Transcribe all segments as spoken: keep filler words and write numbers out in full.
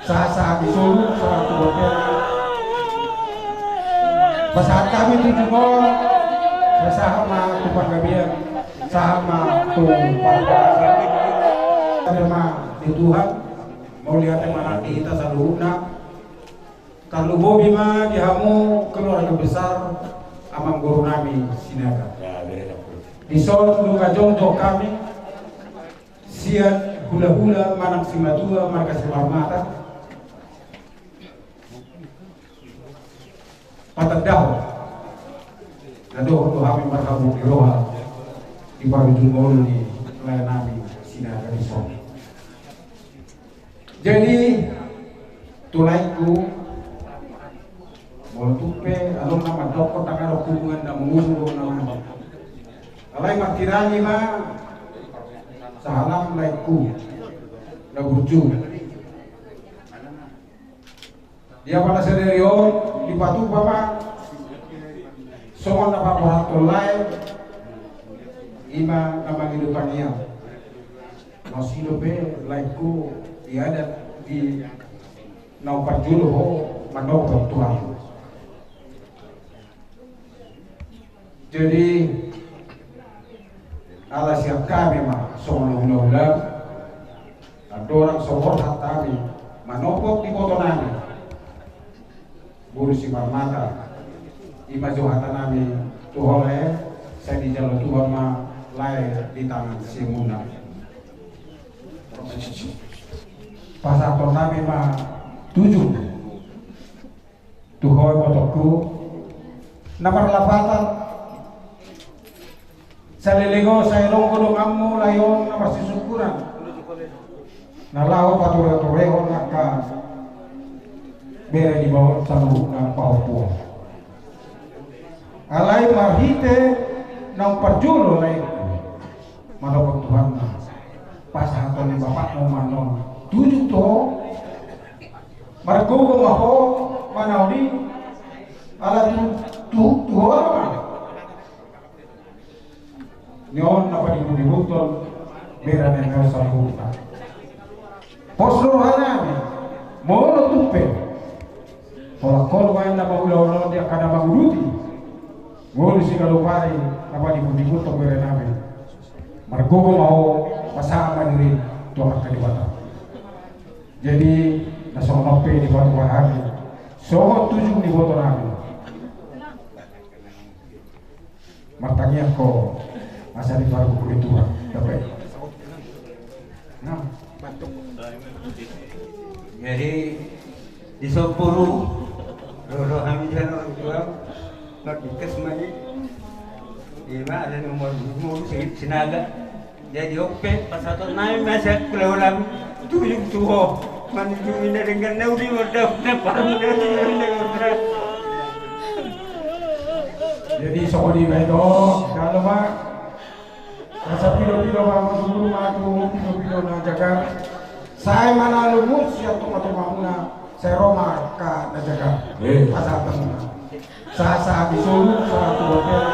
Sahat-sahat ni solu, sahat tu bontean. Pasahat hami tu jumolo, sahat ma tu panggabean, sahat ma tu parhorasan. Ate ma di Tuhan, mauliate ma nang di hita saluhutna. Tarlumobi ma di hamu keluarga besar amangboru nami Sinaga. Dison nunga jongjong hami sian hulahula manang simatua marga Simarmata. Patandahon na dohot do hami marhabot ni roha di parujung ngolu ni lae nami Sinaga dison. Jadi tu laengku, molo tung pe adong na mandokkon, ndang adong hubungan na mangusur na mangusur. Alai martirani ma sahalam laengku na burju. Di apala sadari on dipatupa ma songon na paborhathon lae, i ma na mangido tangiang. Laos i dope laengku di adat di naung parjolo ho manopot tu ahu. Jadi ala sian hami ma songon hulahula, andorang so borhat hami manopot di iboto nami boru Simarmata, i ma jo hata nami tu ho lae, sai dijalo Tuhan ma lae di tangan siamunna. Pasahaton nami ma tujung tu ho ibotongku na marlapatan. Saleleng on sai adong do donganmu lae on na marsisungkunan na laho patureturehon angka bere ni baoa saluhutna pahompu on. Alai marhite naung parjolo laengku manopot Tuhan ma pasahaton ni bapakmu ma annon tujung tu ho. Margogo ma ho manaon i, ala tu, tu, tu ho ma. Ni on na padibudibuthon bere nami on saluhutna. Pos do roha nami molo tung pe holan ho do baen na paulahon on di angka na manguduti ngolu siganup ari na padibudibuthon bere nami. Margogo ma ho, pasahat ma diri tu Amanta Debata. Jadi na songon on pe dipatupa hami songon tujung ni iboto nami. Martangiang ho asa dipargogoi Tuhan. Dape. Nah. Jadi di Sompuru ro hami jana orang tua. Mardikas mani. Ima ada nomor umur Sinaga. Jadi on pe pasahaton nami ma sian hulahula tujung tu ho. Manjujung inna denggan na uli mardaup na paru na uli mardaup na. Jadi songon i ma ito. Jalo ma. Rasa pido-pido ma, mangujung ma tu pido-pido na jagar. Sai ma na lumus sian tonga-tongamuna. Sai ro ma angka na jagar. Eh. Pasahaton muna. Sahat-sahat ni solu, sahat tu bontean.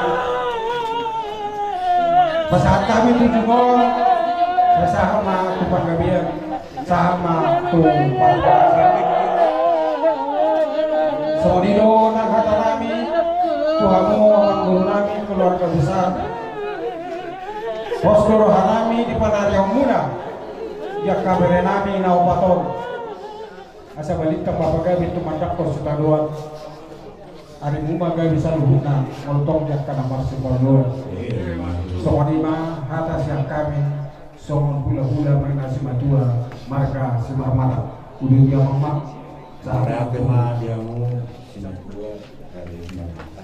Pasahat hami tu jumolo, sahat ma tu panggabean, sahat ma tu parhorasan. Songon i do nang hata nami tu hamu amangboru nami keluarga besar. Pos do roha nami di panarion muna di angka bere nami na opat on. Asa balintang ma pagabe tumandangkon sitadoan. Arimu ma gabe saluhutna molo tong di angka na marsiparngoluan. Songon i ma hata sian hami songon hulahula marga Simatua marga Simarmata. Uduti amang ma. Sahat ma di hamu Simatua marga Simarmata.